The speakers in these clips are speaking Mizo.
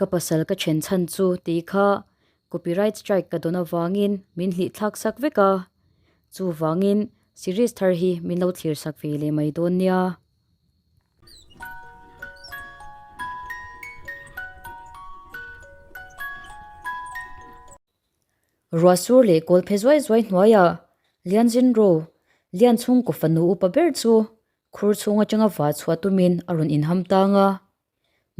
Ka pasal ka then chhan chu tih kha copyright strike ka dawn avangin min hlih thlak sak vek a, chuvangin series thar hi min lo thlir sak ve leh mai dawn nia. Ruah sur leh kawl phe zuai zuai hnuaiah Lianzin Ro, Lian chhungkaw fanu upa ber chu khur chhung atanga vah chhuah tumin a rawn inham tang a.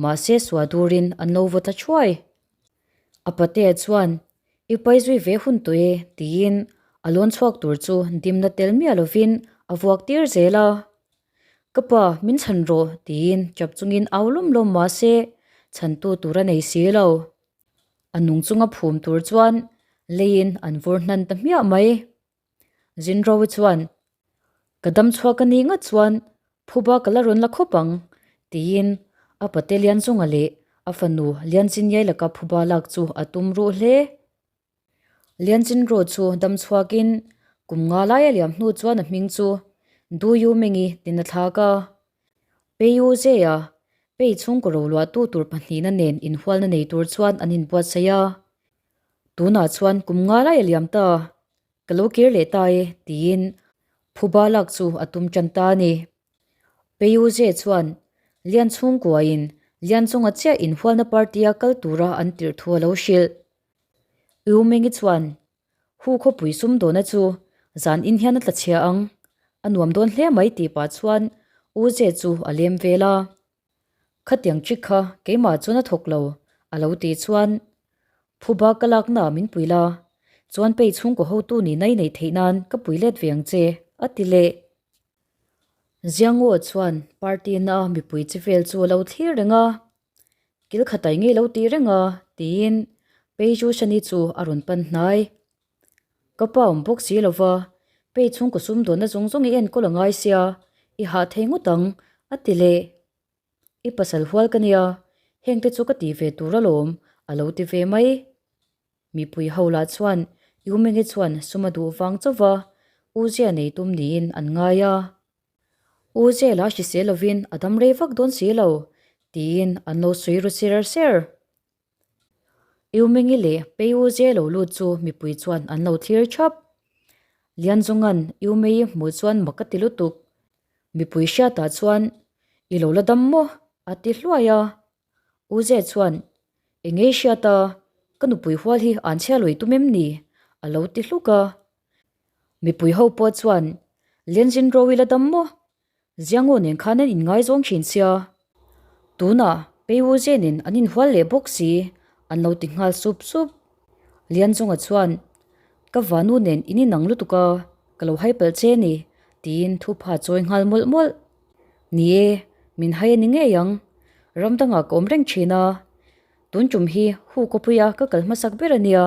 Mahse suah durin an lo vaw ta thuai. A patea chuan, I pai zui ve hun tawh e, tiin a lawn chhuak tur chu dimna tel miah lovin a vuak tir zel a. Ka pa, min chhan rawh, tiin chap chungin au lawm lawm mahse chhantu tur a nei si lo. A nung chunga phum tur chuan leiin an vur hnan ta hmiah mai. Zinroa chuan, Ka dam chhuak a nih ngat chuan phuba ka la rawn la khawp ang, tiin a pate Lianzunga leh a fanu Lianchinyai laka phuba lak chu a tum ruh hle. Lianzinro chu dam chhuakin kum nga laia liam hnu chuan a hming chu Du Yu Mengi tin a thlak a. Pei Yu Zea, Pei chhungkaw roluahtu tur pahnihna nen inhualna nei tur chuan an inbuatsaih a. Tunah chuan kum nga laia liam ta, ka lo kir leh ta e, tiin phuba lak chu a tum tan ta a ni. Pei Yu Ze chuan Lian chhungkuain Lian chunga chiah inhualna party-a kal tura an tirh thu a lo hrilh. U Mengi chuan, Hu khawpui sum dawhna chu zan in hian a tla chhia ang, a nuam dawn hle mai tih pah chuan U Ze chu a lem vel a. Khatiang trick kha keimah chuan a thawk lo, a lo tih chuan, Phuba ka lakna min pui la, chuan pei chhungkaw hotu nihna i neih theih nan ka pui let ve ang che, a ti leh. Ziangaw chuan party na mipui chi vel chu a lo thlir reng a. Kil khatai ngei lo tih reng a, tiin Pei chu Shani chu a rawn pan hnai. Ka pa awm bawk si lo va, Pei chhungkaw sum dawnna zawng zawng i enkawl a ngai sia, i hah thei ngawt ang, a ti leh. I pasal hual ka nia, hengte chu ka tih ve tur alawm, a lo ti ve mai. Mipui ho lah chuan U Menge chuan sum a duh vang chauh va, U Zia nei tum niin an ngai a. U Zela hrisel lovin a dam rei vak dawn si lo, tiin an lo sawi ru ser ser. U Mengi leh Pei U Ze lo lut chu mipui chuan an lo thlir thap. Lianzunga'n U Mei hmuh chuan mak a ti lutuk. Mipui hriatah chuan, I lo la dam maw? a ti hluai a. U Ze chuan, Engei hriata, ka nupui hual hi an chhia lui tum em ni? a lo ti hluk a. Mipui ho pawh chuan, Lenzin ro ila dam maw? Ziangaw nen khan an inngaizawng thin sia. Tunah Pei Wu Zenin an inhual leh bawk si, an lo ti nghal sup sup. Lianzunga chuan, Ka vanu nen in inang lutuk a, ka lo hai palh che ni, tiin thupha chawi nghal mawlh mawlh. Ni e, min hai a ni ngei ang. Ram dangah ka awm reng thin a. Tun tum hi hu kawpuia ka kal hmasak ber a nia.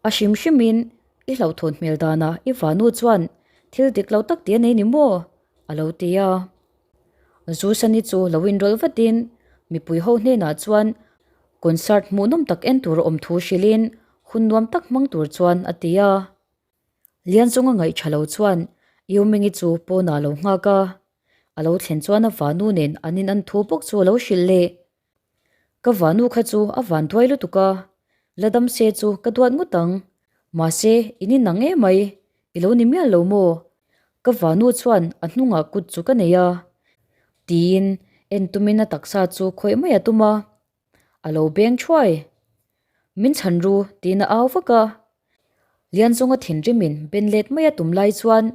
A hrim hrimin i hlauhthawn hmel danah i vanu chuan thil dik lo tak tih a nei ni maw? a lo ti a. Zusani chu lo inrawlh vatin mipui ho hnenah chuan concert hmuhnawm tak en tur a awm thu hrilhin hun nuam tak hmang tur chuan a ti a. Lianzunga ngaih tha lo chuan Yumingi chu pawnah a lo nghak a. A lo thlen chuan a vanu nen an in an thu bawk chu a lo hrilh leh. Ka vanu kha chu a van duai lutuk a, la dam se chu ka duat ngawt ang. Mahse, in inang em mai, i lo ni mial lo maw? Ka vanu chuan a hnungah kut chu ka nei a, tiin en tumin a taksa chu khawih mai a tum a, a lo beng thuai. Min chhan ru tiin a au vak a. Lianzunga thinrimin ben let mai a tum lai chuan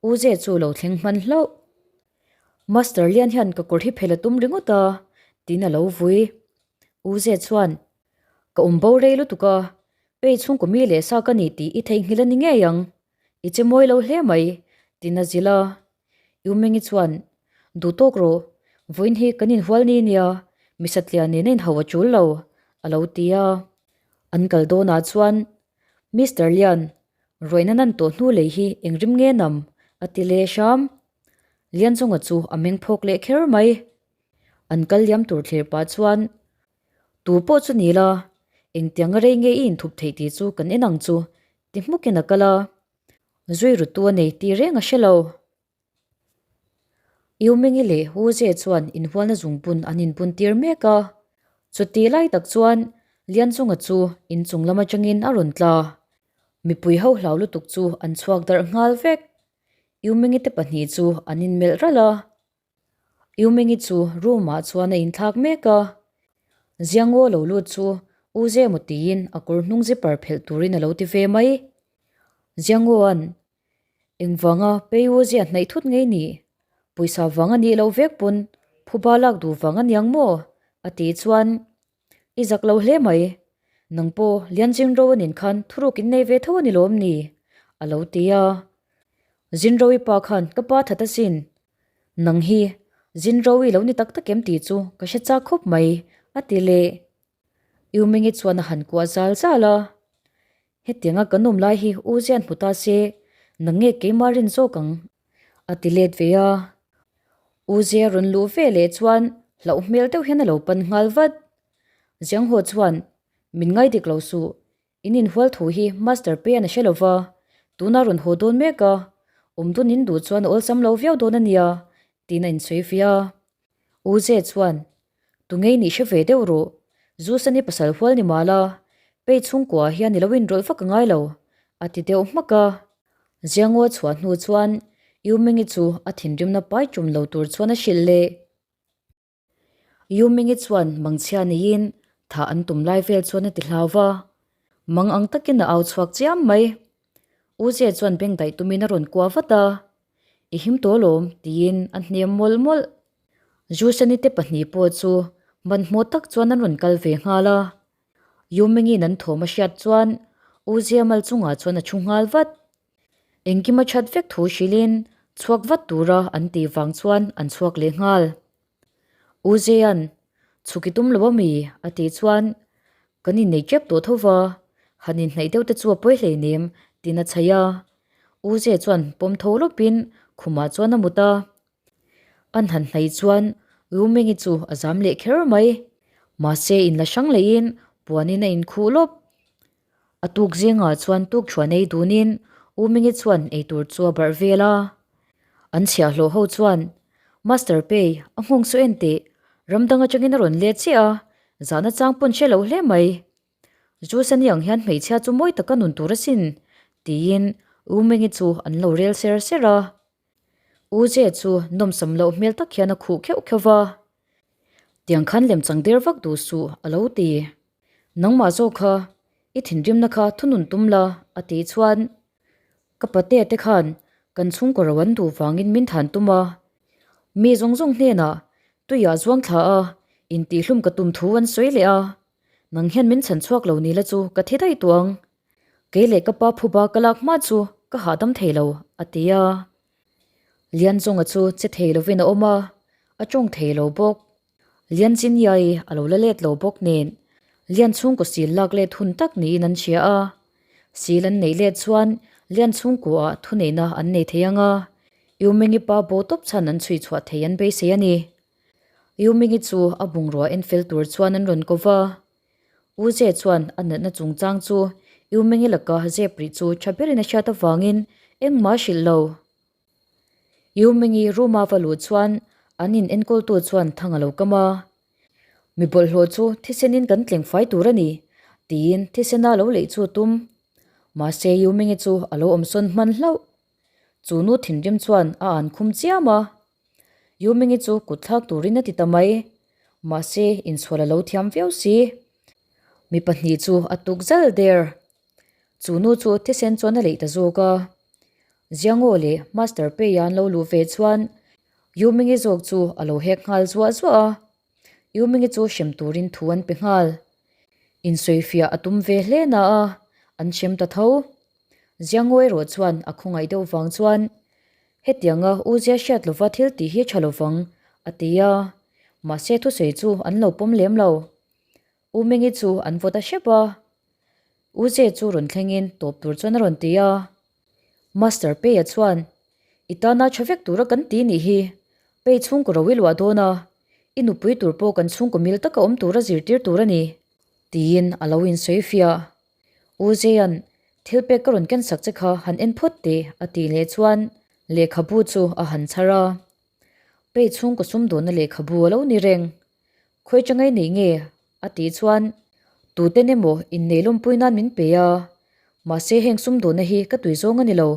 U Ze chu lo thleng hman hlauh. Master Lian hian ka kawr hi phel a tum ringawt a, tiin a lo vui. U Ze chuan, Ka awm bo rei lutuk a, pei chhungkaw mi leh sa ka ni tih i theihnghilh a ni ngei ang. I che mawi lo hle mai, tiin a zilh a. U Mengi chuan, Duh tawk rawh, vawiin hi kan inhual ni nia, mi satliah nena inhau a tul lo, a lo ti a. An kal dawnah chuan, Mister Lian, ruaina nan tawh hnu lei hi engrim nge nam? a ti leh hram. Lianzunga chu a meng phawk leh kher mai. An kal liam tur thlir pah chuan, Tu pawh chu ni la, engtianga rei nge i inthup theih tih chu kan en ang chu, ti hmukin a kal a. Zui rutu a nei tih reng a hre lo. Iumengi leh Hu Ze chuan inhualna zungbun an inbun tir mek a. Chuti lai tak chuan Lianchunga chu inchung lam atangin a rawn tla. Mipui ho hlau lutuk chu an chhuak darh nghal vek. Yumengi te pahnih chu an inmelh ralh a. Yumengi chu room ah chuan a inthlak mek a. Ziangaw lo lut chu U Zemaw tiin a kawr hnung zipper phelh turin a lo ti ve mai. Ziangaw-a'n Engvanga Pei U Zia hnaih thut ngei ni? Pawisa vang a nih loh vek pawn phuba lak duh vang a niang maw? a ti chuan I zak lo hle mai. Nang pawh Lianzinro a nin khan thuruk in nei ve tho a ni lawm ni? a lo ti a. Zinro-i pa khan ka pa that asin. Nang hi Zinro-i lo ni tak tak em tih chu ka hre chak khawp mai, a ti leh. Yumingi chuan a han kuah zal zal a. Hetianga kan awm lai hi U Zian hmu ta se, nang nge keimah rin zawk ang? A ti let ve a. U Zia rawn luh ve leh chuan hlauh hmel deuh hian a lo pan nghal vat. Zianghaw chuan, Min ngai dik lo suh, in inhual thu hi Master Peian a hre lo va, tunah rawn haw dawn mek a, awm dun in duh chuan a awlsam lo viau dawn a nia, tiin a insawi ve a. U Ze chuan, Tungei nih hre ve deuh rawh, Zusani pasal hual ni mah la, Pei chhungkuaah hian i lo inrawlh vak a ngai lo, a ti deuh hmak a. Ziangaw chhuah hnu chuan Yumingi chu a thinrimna pai tum lo tur chuan a hrilh leh. Yumingi chuan mangchhia neiin thah an tum lai vel chuan a ti hlau va, mang ang takin a au chhuak chiam mai. U Ze chuan beng daih tumin a rawn kuah vat a, I him tawh alawm tiin a hnem mawlh mawlh. Jusani te pahnih pawh chu hmanhmawh tak chuan an rawn kal ve nghal a. Yumingi'n an thawm a hriat chuan U Ziamal chungah chuan a thu nghal vat. Engkim a that vek thu hrilhin chhuak vat tura an tih vang chuan an chhuak leh nghal. U Zia'n, Chhuk i tum lo ami? a tih chuan, Kan innei tep tawh tho va, han inhnaih deuh te chu a pawi hleinem tiin a chhaih a. U Zia chuan pawm tho lawpin khumah chuan a mut a. An han hnaih chuan Rumengi chu a zam leh kher mai. Mahse in la hrang lehin puanin a inkhuh lawp. A tuk zingah chuan tuk thuan ei dunin Umengi chuan eitur chu a barh vel a. An chhiahhlawh ho chuan, Master Pei, a nghawng chu en teh, ram dang atangin a rawn let chiah a, zahna chang pawn hre lo hle mai. Jusani ang hian hmeichhia chu mawi taka nun tur asin, tiin Umengi chu an lo rel ser ser a. U Ze chu nawmsam loh hmel tak hian a khuh kheuh kheuh va, Tiang khan lem chang der vak duh suh a lo ti. Nangmah zawk kha i thinrimna kha thunun tum la a tih chuan ka patea te khan kan chhungkaw ro an duh vangin min than tum a, mi zawng zawng hnenah tuiah zuang thla a intihhlum ka tum thu an sawi leh a, nang hian min chhan chhuak lo ni la chu ka thi daih tawh ang. Kei leh ka pa phuba ka lak hma chu ka hahdam thei lo, a ti a. Lianzawnga chu che thei lovin a awm a, a tawng thei lo bawk. Lianchinyai a lo la let lo bawk nen Lianchhungkaw sil lak let hun tak niin an hria a. Sil an neih let chuan Lianchhungkuaah thuneihna an nei thei ang a, Yumengi pa bo tawp chhan an chhui chhuah thei an beisei a ni. Yumengi chu a bungrua en fel tur chuan an rawn ko va. U Ze chuan a natna chungchang chu U Mengi laka zep rih chu tha berin a hriat avangin engmah a hrilh lo. U Mengi room a va luh chuan an in enkawltu chuan thang a lo kam a. Mi bawlhhlawh chu thisenin kan tleng fai tur a ni, tiin thisena lo leih chu a tum. Mahse U Mengi chu a lo awmsawn hman hlauh. Chu nu thinrim chuan a an khum chiam a. Yumingi chu kut thlak turin a ti ta mai. Mahse, inchhual a lo thiam viau si. Mi pahnih chu a tuk zal der. Chu nu chu thisen chuan a leih ta zawk a. Ziangaw leh Master Pei-a an lo luh ve chuan Yumingi zawk chu a lo hek nghal zuah zuah a. Yumingi chu hrem turin thu an pe nghal. Insawifiah a tum ve hle na a, an hrem ta tho. Ziangaw erawh chuan a khawngaih deuh vang chuan Hetianga U Zia hriat lova thil tih hi tha lovang, a ti a. Mahse thusawi chu an lo pawm lem lo. U Mengi chu an vawt a hrep a. U Zia chu rawn thlengin tawp tur chuan a rawn ti a. Master Peia chuan, I tana tha vek tura kan ti nih hi, Pei chhungkaw ro i luah dawn a, i nupui tur pawh kan chhungkaw mil taka awm tura zirtir tur a ni, tiin a lo insawi fiah. U Zea'n thil pek ka rawn ken sak che kha han en phawt teh a tih leh chuan lehkhabu chu a han chhar a. Pei chhungkaw sumdawnna lehkhabu a lo ni reng. Khawi changai nei nge? A tih chuan, Tuten emaw innei lawmpui nan min pe a, mahse heng sumdawhna hi ka tui zawng a ni lo,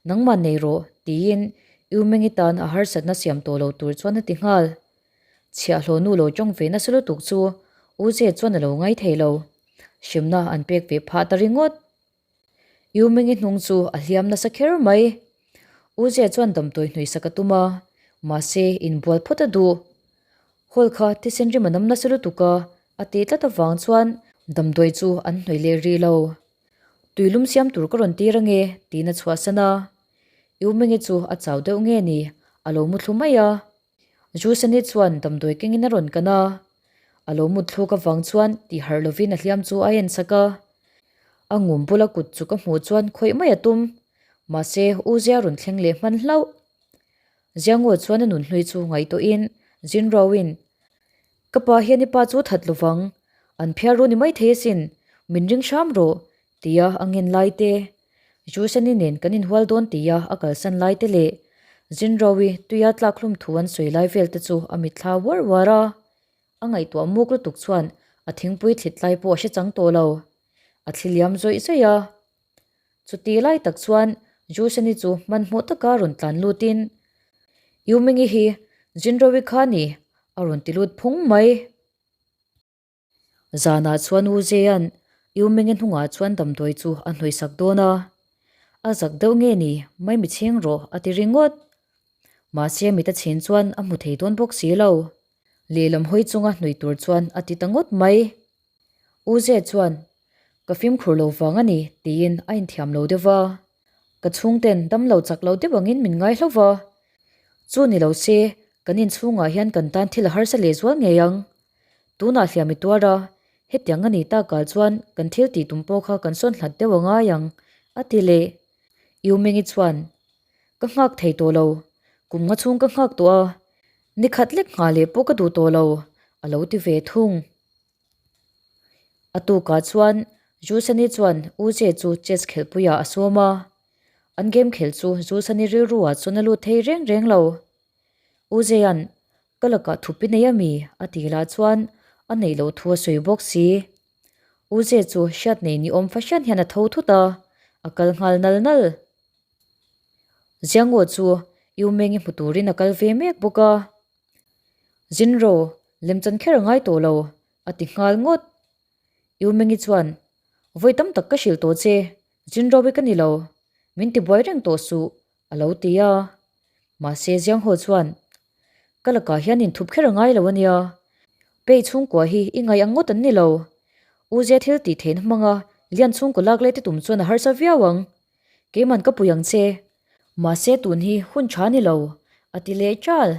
nangmah nei rawh, tiin U Mengi tan a harsatna siam tawh lo tur chuan a ti nghal. Chhiahhlawh nu lo tawng ve nasa lutuk chu U Ze chuan a lo ngai thei lo. Hremna an pek ve phah ta ringawt. U Mengi hnung chu a hliam nasa kher mai. U Ze chuan damdawi hnuisak a tum a, mahse inbual phawt a duh. Hall kha thisen rim a nam nasa lutuk a, a tih tlat avang chuan damdawi chu an hnawih leh rih lo. Tuilum siam tur ka rawn tir ange tiin a chhuahsan a. U Mengi chu a chau deuh nge ni, a lo muthlu mai a. Jusani chuan damdawi kengin a rawn kan a, a lo mut thluk avang chuan tih harh lovin a hliam chu a en sak a. A ngum bula kut chu ka hmuh chuan khawih mai a tum, mahse U Zia rawn thleng leh hman hlauh. Ziangaw chuan a nun hlui chu ngaihtuahin Jinrauin, Ka pa hian i pa chu that lovang, an phiar ru ni mai thei asin, min ring hram rawh, tia a ngen lai te, Jusani nen kan inhual dawn tia a kalsan lai te leh Jinraui tuia tlak hlum thu an sawi lai vel te chu a mitthla uar uar a. A ngaihtuah muk lutuk chuan a thingpui thlit lai pawh a hre chang tawh lo. A thli liam zawih zawih a. Chuti lai tak chuan Jusani chu hmanhmawh taka rawn tlan lutin, Yumingi hi Jinraui kha ni a rawn ti lut phung mai. Zanah chuan U Zea'n U Menge hnungah chuan damdawi chu a hnawihsak dawn a, a zak deuh nge ni mai mi chhing rawh a ti ringawt. Mahse mit a chhin chuan a hmu thei dawn bawk si lo. Lehlam hawi chunga hnawih tur chuan a ti ta ngawt mai. U Zea chuan, Ka fimkhur lo vang a ni tiin a inthiam lo deuh va. Ka chhungten damlo chak lo deuh angin min ngai hlauh va. Chu ni lo se, kan inchhungah hian kan tan thil a harsa lehzual ngei ang. Tunah hliam i tuar a, hetiang a ni takah chuan kan thil tih tum pawh kha kan sawn hlat deuh a ngai ang, a ti leh. U Mengi chuan, Ka nghak thei tawh lo, kum nga chhung ka nghak tawh a, ni khat lek nghah leh pawh ka duh tawh lo, a lo ti ve thung. A tukah chuan Jusani chuan U Ze chu chess khelhpuiah a sawm a, an game khelh chu Jusani rilruah chuan a lut thei reng reng lo. U Zea'n Ka lakah thupi nei a mi? a ti lah chuan a neih loh thu a sawi bawk si. U Ze chu hriat nei ni awm fahrian hian a tho thut a, a kal nghal nal nal. Ziangaw chu U Mengi hmu turin a kal ve mek bawk a. Zinro, lemchan kher a ngai tawh lo, a ti nghal ngawt. U Mengi chuan, Vawi tam tak ka hrilh tawh che, Zinro hi ka ni lo, min tibuai reng tawh suh, a lo ti a. Mahse Ziangho chuan, Ka lakah hian inthup kher a ngai lo a nia. Pei chhungkua hi i ngaih ang ngawt an ni lo. U Zia thil tih theihna hmanga Lian chhungkaw lak leh te tum chuan a harsa viau ang. Keiman ka pui ang che. Mahse tun hi hun tha ni lo, a ti leh ṭal.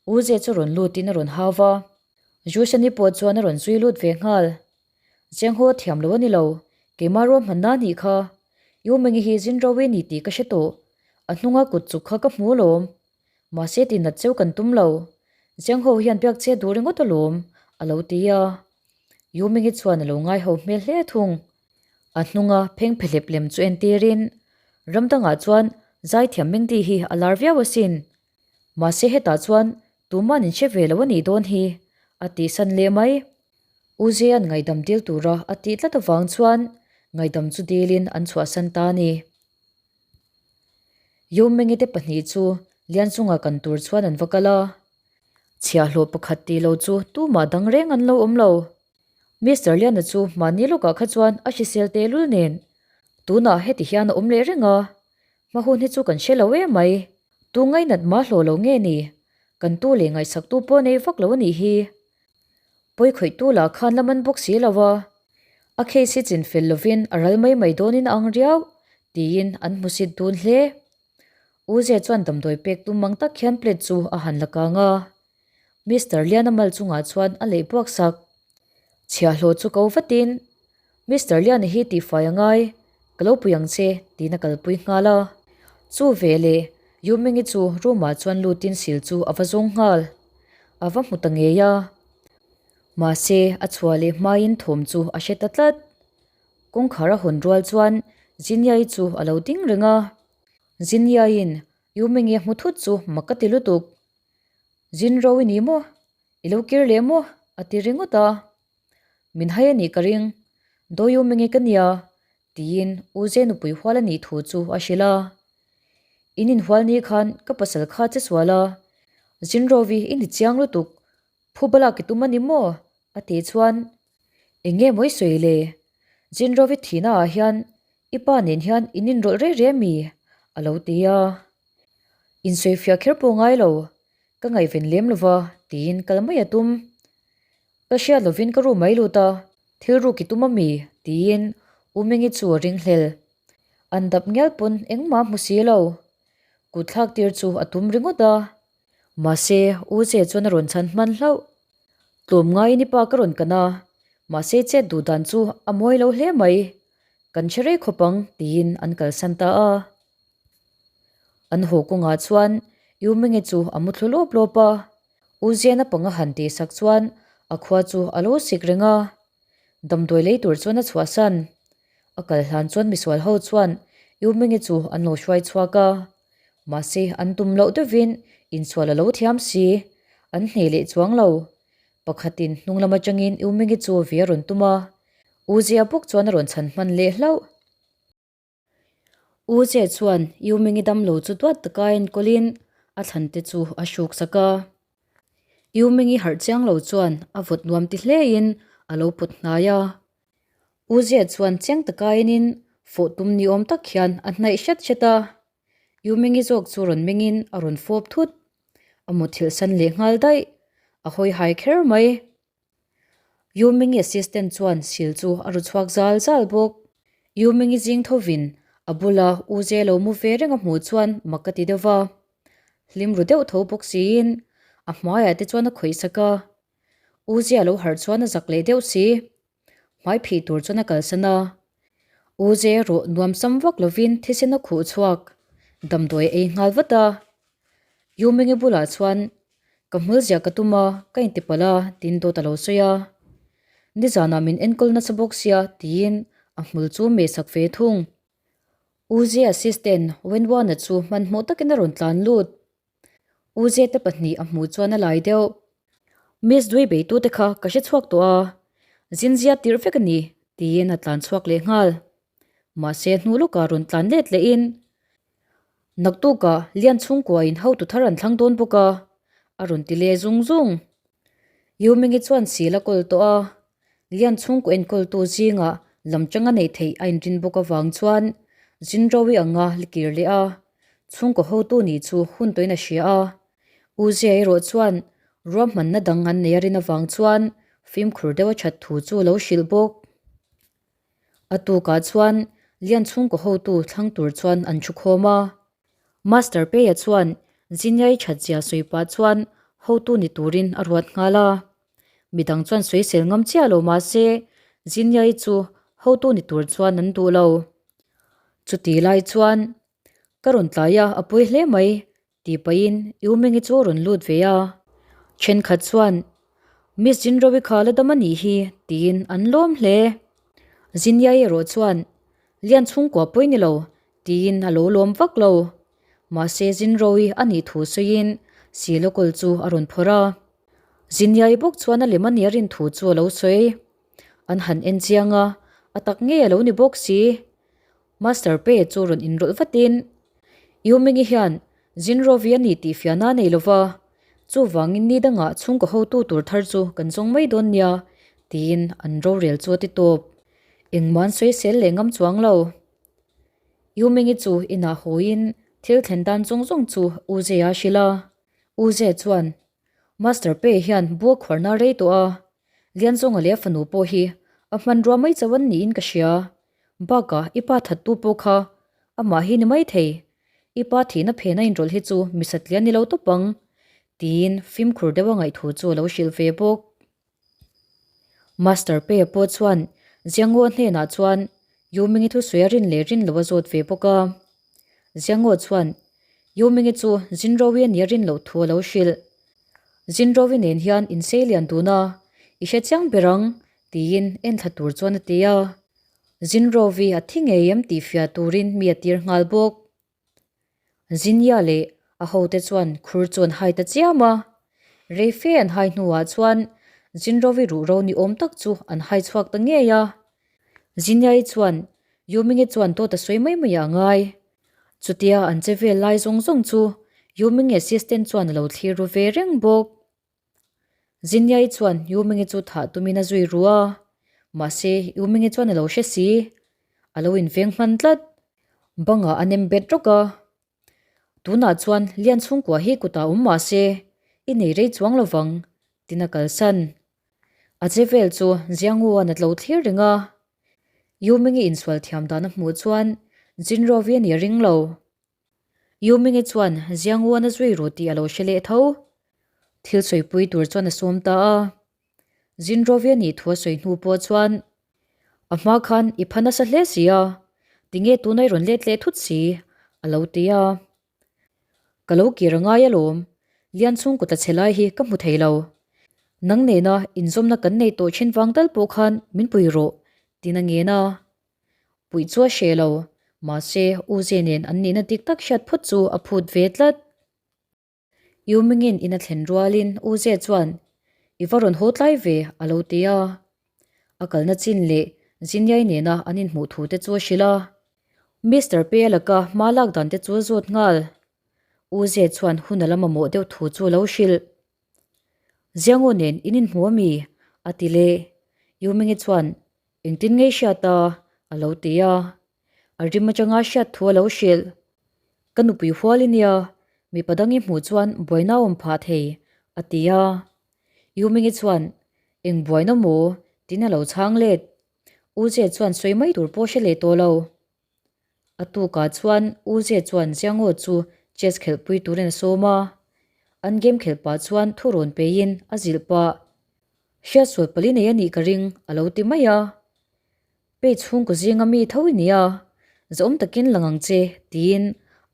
U Zia chu rawn lutin a rawn hau va. Jushani pawh chuan a rawn zui lut ve nghal. Chengho a thiam lo a ni lo, keimah ruahmanna a nih kha. U Mengi hi zin ro i ni tih ka hre tawh. A hnunga kut chuk kha ka hmu alawm. Mahse tih nat cheu kan tum lo. Chengho hian biak che duh ringawt alawm, a lo ti a. U Mengi chuan a lo ngai ho hmel hle thung. A hnunga pheng phehlep lem chu entirin, Ram dangah chuan zaithiam Mengdi hi a lar viau asin. Mahse hetah chuan tuman in hre ve lo a nih dawn hi, a tihsan leh mai. U Zea'n ngaihdam dil tura a tih tlat avang chuan ngaihdam chu dilin an chhuahsan ta a ni. Yomenge te pahnih chu Lianchunga kan tur chuan an va kal a, chhiahhlawh pakhat tih lo chu tumah dang reng an lo awm lo. Mister Liana chu mahni lawkah kha chuan a hrisel tehlul nen tunah heti hian a awm leh reng a, hma hun hi chu kan hre lo em mai. Tu ngainat mah hlawh lo nge ni? Kan tu leh ngaihsaktu pawh nei vak lo a nih hi. Pawi khawihtu lah khan la man bawk si lo a, a case hi chin fel lovin a ral mai mai dawnin a ang riau, tiin an hmusit dun hle. U Zia chuan damdawi pek tum mang tak hian plate chu a han la kang a. Mister Liana mal chungah chuan a leih buak sak. Chhiahhlawh chu ko vatin, Mister Liana hi tihfai a ngai, ka lo pui ang che, tiin a kalpui nghal a. Chu veleh Yumingi chu room-ah chuan lutin sil chu a va zawng nghal. A va hmu ta ngei a. Mahse, a chhuah leh hmain thawm chu a hre ta tlat. Kawngkhar a hawn rual chuan Zinia-i chu a lo ding reng a. Zinia-in Yumingi a hmu thut chu mak ka ti lutuk. Zin ro i ni maw? I lo kir leh maw? a ti ringawt a. Min hai a nih ka ring, Dawiu Mengi ka nia, tiin U Ze nupui hual a nih thu chu a hrilh a. In inhual ni khan ka pasal kha che sual a, Zinrovi i ni chiang lutuk, phu balak i tum a ni maw? a tih chuan, Eng nge mawi sawi le? Zinrovi thihna ah hian i pa nen hian in inrawlh rei rei mi? a lo ti a. Insawifiah kher pawh ngai lo, ka ngaihven lem lova tiin kal mai a tum. Ka hriat lovin ka ru mai lut a, thil ruk i tum a mi? tiin U Mengi chu a ring hlel. An dap ngial pawn engmah a hmu si lo. Kut thlak tir chu a tum ringawt a. Mahse, U Ze chuan a rawn chhan hman hlauh. Tlawm ngaiin i pa ka rawn kan a, mahse chet duh dan chu a mawi lo hle mai. Kan hre rei khawp ang, tiin an kalsan ta a. An haw kawngah chuan U Mengi chu a mu thlu lawp lawp a. U Ziana panga han tih sak chuan a khua chu a lo sik reng a. Damdawi lei tur chuan a chhuahsan. A kal hlan chuan misual ho chuan U Mengi chu an lo hruai chhuak a. Mahse an tum loh deuhin insual a lo thiam si. An hneh leh chuang lo. Pakhatin hnung lam atangin U Mengi chu ve a rawn tum a. U Zia bawk chuan a rawn chhan hman leh hlauh. U Che chuan U Mingi damlo chu duat taka enkawlin a thlan te chu a hruk sak a. U Mingi harh chiang lo chuan a vawt nuam ti hlein a lo pawt hnai a. U Che chuan chiang taka enin fawh tum ni awm tak hian a hnaih hret hret a. U Mingi zawk chu rawn mengin a rawn fawp thut. A muthilh san leh nghal daih. A hawi hai kher mai. Yu Mingi assistant chuan sil chu a ru chhuak zal zal bawk. Yu Mingi zing thovin a bula U Ze lo mu ve reng a hmuh chuan mak ka ti deuh va. Hlim ru deuh tho bawk siin a hmaiah te chuan a khawih sak a. U Ze a lo harh chuan a zak leh deuh si. Hmai phih tur chuan a kalsan a. U Ze erawh nuam sam vak lovin thisen a khuh chhuak. Damdawi a ei nghal vat a. Yu Mingi bulah chuan Ka hmul ziah ka tum a, ka intipalh a, tiin dawt a lo sawi a. Nizanah min enkawl nasa bawk sia, tiin a hmul chu mehsak ve thung. U Zia assistant Wenwana chu hmanhmawh takin a rawn tlan lut. U Zia te pahnih a hmuh chuan a lai deuh. Miss Dui beitute kha ka hre chhuak tawh a, zinzia tirh vek a ni, tiin a tlan chhuak leh nghal. Mahse hnu lawkah rawn tlan let lehin Naktukah Lian chhungkuain hotu thar an thlang dawn bawk a, a rawn ti leh zung zung. Yu Mingi chuan sil a kawl tawh a, Lian chhungkaw enkawltu zingah lam chang a neih theih a inrin bawk avang chuan Zinrowi anga likir leh a, chhungkaw hotu nih chu hun tawhin a hria a. U Zia erawh chuan ruahmanna dang an nei a rin avang chuan fimkhur deuh a that thu chu a lo hrilh bawk. A tukah chuan Lian chhungkaw hotu thlang tur chuan an thu khawm a. Master Peia chuan Ziniai thatzia sawi pah chuan hotu ni turin a ruat nghal a. Midang chuan sawisel ngam chiah lo mah se Ziniai chu hotu ni tur chuan an duh lo. Chuti lai chuan ka rawn tlai a, a pawi hle mai Tih pahin U Mengi chu a rawn lut ve a, thenkhat chuan Miss Jinrowi kha la dam a nih hi tiin an lawm hle. Zinyai erawh chuan Lian chhungkua pawi ni lo tiin a lo lawm vak lo. Mahse Jinrowi a nih thu sawiin Silakawl chu a rawn phawrh a. Zinyai bawk chuan a lem a nih a rin thu chu a lo sawi. An han en chiang a, a tak ngei a lo ni bawk si. Master Pei chu rawn inrawlh vatin, Yu Mingi hian Zinrovi a ni tih fiahna a nei lova, chuvangin ni dangah chhungkaw hotu tur thar chu kan zawng mai dawn nia, tiin an rorel chu a ti tawp. Engmah an sawi sel leh ngam chuang lo. Yu Mingi chu inah hawiin thil thlen dan zawng zawng chu U Zea a hrilh a. U Zea chuan, Master Pei hian bua khuarna a rei tawh a, Lianzawnga leh a fanu pawh hi a hmanrua mai chauh an niin ka hria. Bakah i pa thattu pawh kha amah hi ni mai thei. I pa thihna phen a inrawlh hi chu mi satlian ni lo tawp ang, tiin fimkhur deuh a ngaihthu chu a lo hrilh ve bawk. Master Pei-a pawh chuan Ziangaw hnenah chuan Yu Mingi thusawi a rin leh rin loh a zawt ve bawk a. Ziangaw chuan Yu Mingi chu Zinrowi a nih a rin loh thu a lo hrilh. Zinrowi nen hian insei lian dun a, i hre chiang ber ang, tiin enthla tur chuan a ti a. Zinrowi a thi ngei em tih fiah turin mi a tir nghal bawk. Zinya leh a hote chuan khur chu an hai ta chiam a. Rei fe an hai hnuah chuan. Zinrovi ruhro ni awm tak chu an hai chhuak ta ngei a. Zinyai chuan Yumingi chuan dawt a sawi mai mai ah a ngai. Chutia an che vel lai zawng zawng chu Yumingi assistant chuan a lo thlir ru ve reng bawk. Zinyai chuan Yumingi chu thah tumin a zui ru a, mahse Yumingi chuan a lo hre si. A lo inveng hman tlat. Bangah a nem bet rawk a. Tunah chuan Lian chhungkua hi kutah awm mah se, i nei rei chuang lo vang, tin a kalsan. A che vel chu Jiangu-a'n a tlo thlir reng a. Yumingi insual thiam dan a hmuh chuan Jinrovi a ni a ring lo. Yumingi chuan Jiangu-a'n a zui ru tih a lo hre leh tho. Thil sawipui tur chuan a sawm ta a. Zinrovi a nih thu a sawi hnu pawh chuan a hma khan i pha nasa hle si a, tinge tuna i rawn let leh thut si? a lo ti a. Ka lo kir a ngai alawm, Lian chhungkaw tla chhe lai hi ka hmu thei lo. Nang nena inzawmna kan nei tawh thin vang tal pawh khan min pui rawh, tiin a ngen a. Puih chu a hreh lo, mahse U Ze nen an nihna dik tak hriat phawt chu a phut ve tlat. Yumingin in a thlen rualin U Ze chuan, I va rawn haw tlai ve, a lo ti a. A kalna chin leh Zinyai nena an inhmuh thu te chu a hrilh a. Mister Pei a laka hma lak dan te chu a zawt nghal. U Ze chuan hun a la mamawh deuh thu chu a lo hrilh. Ziangaw nen in inhmu a mi? a ti leh. Yumingi chuan, Engtin ngei hriat a? a lo ti a. A rim atanga hriat thu a lo hrilh. Ka nupui hual i nia, mipa dang i hmuh chuan buaina a awm phah thei, a ti a. Yumingi chuan, Eng buaina maw? tiin a lo chhang let. U Ze chuan sawi mai tur pawh hre leh tawh lo. A tukah chuan U Ze chuan Jiangaw chu chess khelhpui turin a sawm a. An game khelh pah chuan thu rawn peiin a zilh pah. Hriatsual pali nei a nih ka ring, a lo ti mai a. Pei chhungkaw zinga mi tho i nia, zahawm takin lang ang che, tiin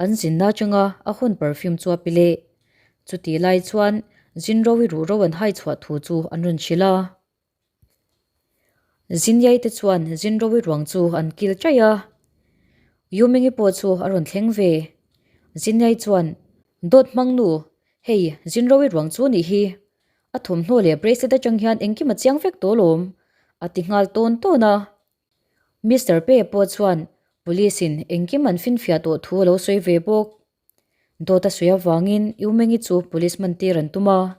an zinna atanga a hawn perfume chu a pe leh. Chutih lai chuan Zinrowi ruhro an hai chhuah thu chu an rawn hrilh a. Zinyai te chuan Zinrowi ruang chu an kil chaih a. Yumingi pawh chu a rawn thleng ve. Zinyai chuan, Dawt hmang nu, hei Zinrowi ruang chu nih hi. A thawmhnaw leh bracelet atang hian engkim a chiang vek tawh alawm, a ti nghal tawn tawn a. Mister Pei pawh chuan police in engkim an finfiah tawh thu a lo sawi ve bawk. Dawt a sawi avangin U Mengi chu police man tir an tum a,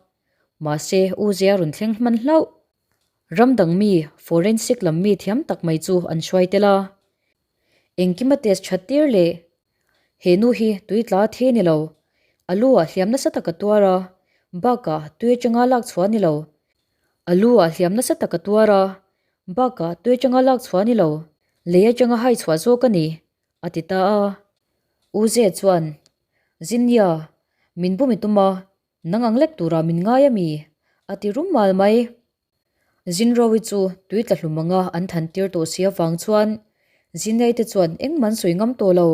mahse U Zia rawn thleng hman hlauh. Ram dang mi, forensic lam mi thiam tak mai chu an hruai tel a. Engkim a test that tir leh He nu hi tui tla a thi a ni lo. A lu ah hliam nasa tak a tuar a, bakah tui atanga lak chhuah a ni lo. A lu ah hliam nasa tak a tuar a, bakah tui atanga lak chhuah a ni lo. Lei atanga hai chhuah zawk a ni, a ti ta a. U Ze chuan, Zinnia, min bum i tum a, nang ang lek turah min ngai a mi? a ti rum mal mai. Zinrowi chu tui tla hlum anga an than tir tawh si avang chuan Zinyai te chuan engmah an sawi ngam tawh lo.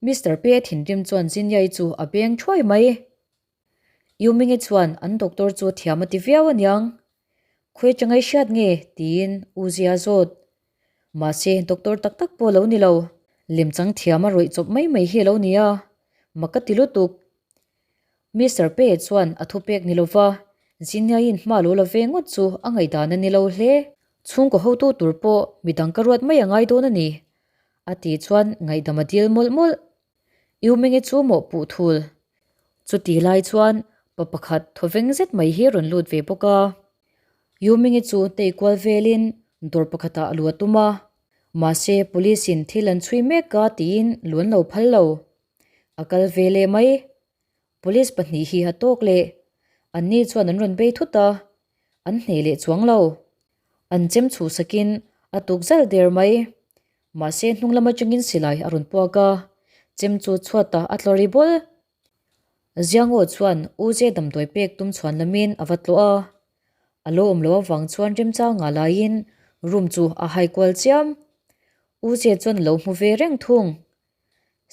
Mister Pe thinrim chuan Zinyai chu a beng thuai mai. Yumingi chuan an doctor chu thiam a ti viau aniang. Khawi atanga i hriat nge? tiin U Zia zawt. Mahse doctor tak tak pawh a lo ni lo. Lemchang thiam a rawih chawp mai mai hi a lo ni a, mak ka ti lutuk. Mister Pei chuan a thupek ni lova Zinniain hma lo la ve ngawt chu a ngaihdan a ni lo hle. Chhungkaw hotu tur pawh midang ka ruat mai a ngai dawn a ni, a tih chuan ngaihdam a dil mawlh mawlh. Yumenge chu mawh puh thul. Chuti lai chuan pa pakhat thawveng zet mai hi a rawn lut ve bawk a. Yumenge chu tei kual velin dawr pakhatah a lu a tum a, mahse police in thil an chhui mek a tiin lu an lo phal lo. A kal ve leh mai. Police pahnih hi a tawk leh. Anni chuan an rawn bei thut a, an hneh leh chuang lo. An chem chhuh sakin a tuk zal der mai. Mahse hnung lam atangin silai a rawn puak a, chem chu chhuatah a tla ri bawl. Ziangaw chuan U Ze damdawi pek tum chhuan lamin a va tlawh a. A lo awm loh avang chuan remchangah laiin room chu a hai kual chiam. U Ze chuan a lo hmu ve reng thung.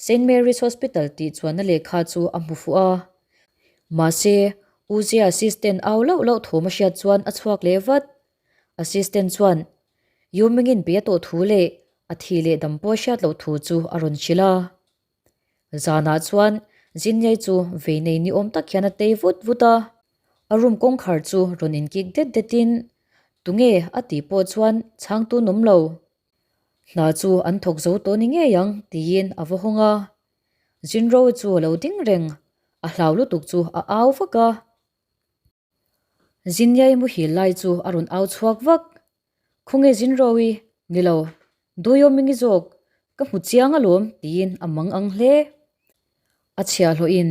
Saint Mary's Hospital tih chuanna lehkha chu a hmu fuh a. Mahse, U Zia assistant au lauh lauh thawm a hriat chuan a chhuak leh vat. Assistant chuan Yu Mingin be a tawh thu leh a thi leh dam pawh a hriat loh thu chu a rawn hrilh a. Zanah chuan Jinyai chu vei nei ni awm tak hian a tei vut vut a. A room kawngkhar chu rawn inkik det detin, Tunge? a tih pawh chuan chhangtu an awm lo. Hna chu an thawk zo tawh ni ngei ang tiin a va hawng a. Jinro chu a lo ding reng, a hlau lutuk chu a au vak a. Zinyai muhil lai chu a rawn au chhuak vak. Khawnge Jinro-i? Ni lo, Duiawmingi zawk, ka hmu chiang alawm tiin a mang ang hle. A chhiahhlawhin,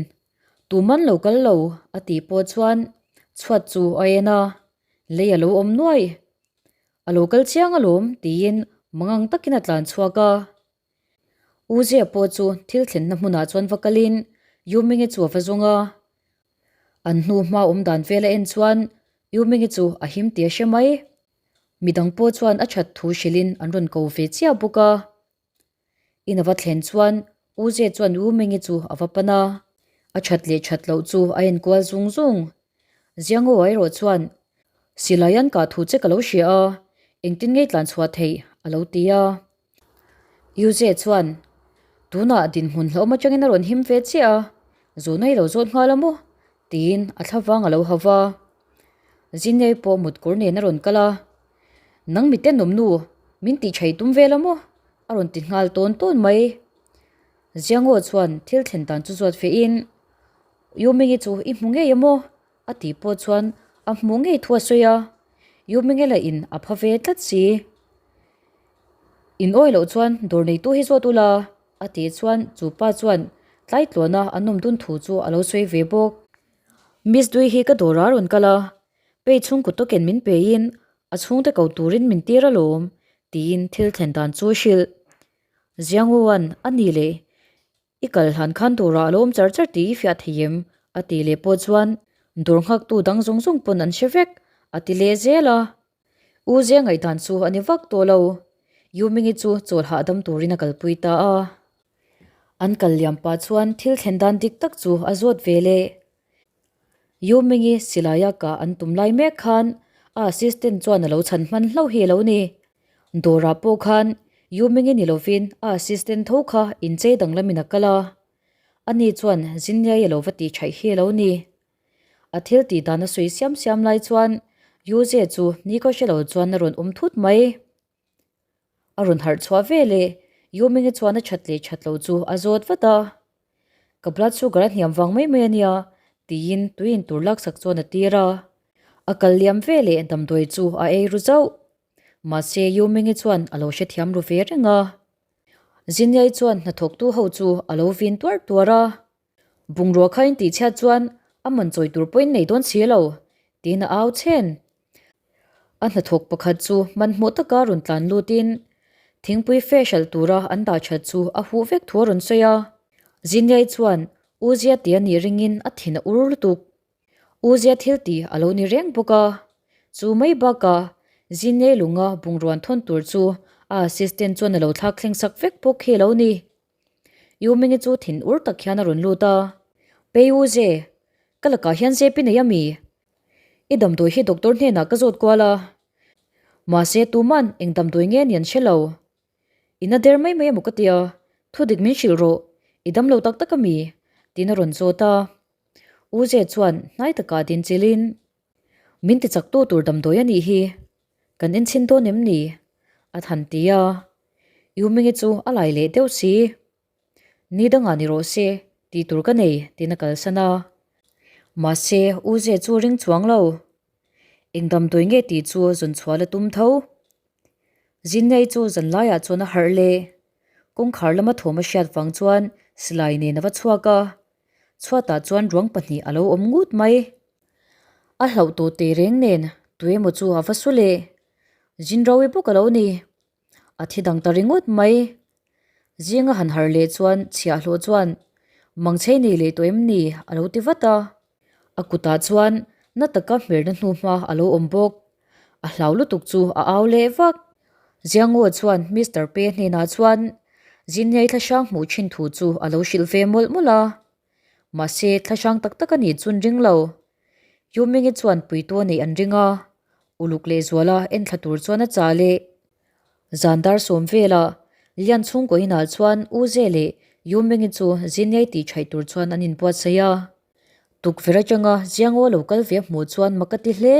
Tuman lo kal lo a tih pawh chuan chhuat chu a en a, lei a lo awm nuai. A lo kal chiang alawm tiin mangang takin a tlan chhuak a. U Zia pawh chu thil thlenna hmunah chuan va kalin Yu Mingi chu a va zawng a. An hnu hma awm dan vel a en chuan Yu Mingi chu a him tih a hre mai. Midang pawh chuan a that thu hrilhin an rawn ko ve chiah bawk a. In a va thlen chuan U Zia chuan Yu Mingi chu a va pan a. A that leh that loh chu a enkual zung zung. Ziango erawh chuan Silai an kah thu che ka lo hria a, engtin ngei tlan chhuah theih a lo ti a. Yuze chuan, Tunah dinhmun hlauhawm atangin a rawn him ve chiah a, zawhna i lo zawt nghal a maw? tiin a thlavang a lo hau va. Zinei pawh mutkawr nen a rawn kal a, Nang mi tenawm nu, min tih thaih tum vel a maw? a rawn ti nghal tawn tawn mai. Ziangaw chuan thil thlen dan chu zawt fehin, Yumingi chu i hmu ngei a maw? A tih pawh chuan a hmuh ngei thu a sawi a, Yumingela in a pha ve tlat si. In awi loh chuan dawr neitu hi zawt ula a tih chuan chu pa chuan tlai tluana an awm dun thu chu a lo sawi ve bawk. Miss Dui hi ka dawrah a rawn kal a, pei chhungkaw token min peiin a chhungte ko turin min tir alawm tiin thil thlen dan chu a hrilh. Zianguan a ni leh I kal hlan khan dawrah a lo awm char char tih i fiah thei em? a tih leh pawh chuan dawr nghaktu dang zawng zawng pawn an hre vek a ti leh zel a. U Zia ngaihdan chu a ni vak tawh lo. Yu Mingi chu chawl hahdam turin a kalpui ta a. An kal liam pah chuan thil thlen dan dik tak chu a zawt ve leh. Yu Mingi silaia kah an tum lai mek khan a assistant chuan a lo chhan hman hlauh hi a lo ni. Dawrah pawh khan Yu Mingi ni lovin a assistant tho kha inchei danglamin a kal a. Ani chuan Zinniai a lo va tih thaih hi a lo ni. A thil tih dan a sawi siam siam lai chuan Yu Ze chu ni ka hre lo chuan a rawn awm thut mai. A rawn harh chhuah ve leh Yu Mingi chuan a that leh that lo chu a zawt vat a. Ka blood sugar a hniam vang mai mai a nia tiin tui in tur laksak chuan a tir a. A kal liam ve leh damdawi chu a ei ru zauh. Mahse Yu Mingi chuan a lo hrethiam ru ve reng a. Zinyai chuan hnathawktu ho chu a lo vin tuar tuar a. Bungrua kha in tihchhiat chuan a man chawi tur pawhin nei dawn si lo, tiin a au chhen. A hnathawk pakhat chu hmanhmawh taka rawn tlan lutin thingpui fe hralh tura an dah that chu a huh vek thu a rawn sawi a. Zinyai chuan U Zia ti a nih ringin a thin a ur lutuk. U Zia thil ti a lo ni reng bawk a. Chu mai bakah Zinyai lunga bungruan thawn tur chu a assistant chuan a lo thlak thleng sak vek bawk hi a lo ni. U Mingi chu thin ur tak hian a rawn lut a, Pei U Ze, ka lakah hian zep i nei a mi? I damdawi hi doctor hnenah ka zawt kual a, mahse tuman eng damdawi nge ni an hre lo. I na der mai mai emaw ka tia, thudik min hrilh rawh, i damlo tak tak a mi? tiin a rawn zawt a. U Ze chuan hnai takah din chilhin, Min ti chak tu tur damdawi a nih hi, kan enchhin dawn em ni? a than ti a. U Mingi chu a lai leh deuh si. Ni dangah ni rawh se, tih tur ka nei, tiin a kalsan a. Mahse, U Ze chu ring chuang lo. Eng damdawi nge tih chu zawn chhuah la tum tho. Zinnei chu zan laiah chuan a harh leh. Kawngkhar lama thawm a hriat vang chuan silai nen a va chhuak a. Chhuatah chuan ruang pahnih a lo awm ngut mai. A hlauh tawh teh reng nen tuemaw chu a va su leh. Zinrawi bawk a lo ni. A thi dang ta ringawt mai. Zinga han harh leh chuan chhiahhlawh chuan Mangchhei nei leh tawh em ni? a lo ti vat a. A kutah chuan na taka hmerna hnuhma a lo awm bawk. A hlau lutuk chu a au leh vak. Ziangaw chuan Mister Pe hnenah chuan Zinniai thlahrang hmuh thin thu chu a lo hrilh ve mawlh mawlh a. Mahse thlahrang tak tak a nih chun ring lo. Yumingi chuan puitu a neih an ring a, uluk lehzuala enthla tur chuan a chah leh. Zan dar sawm velah Lian chhungkaw inah chuan U Ze leh Yumingi chu Zinniai tih thaih tur chuan an inbuatsaih a. Tukverh atanga Jiango lo kal ve a hmuh chuan mak a ti hle.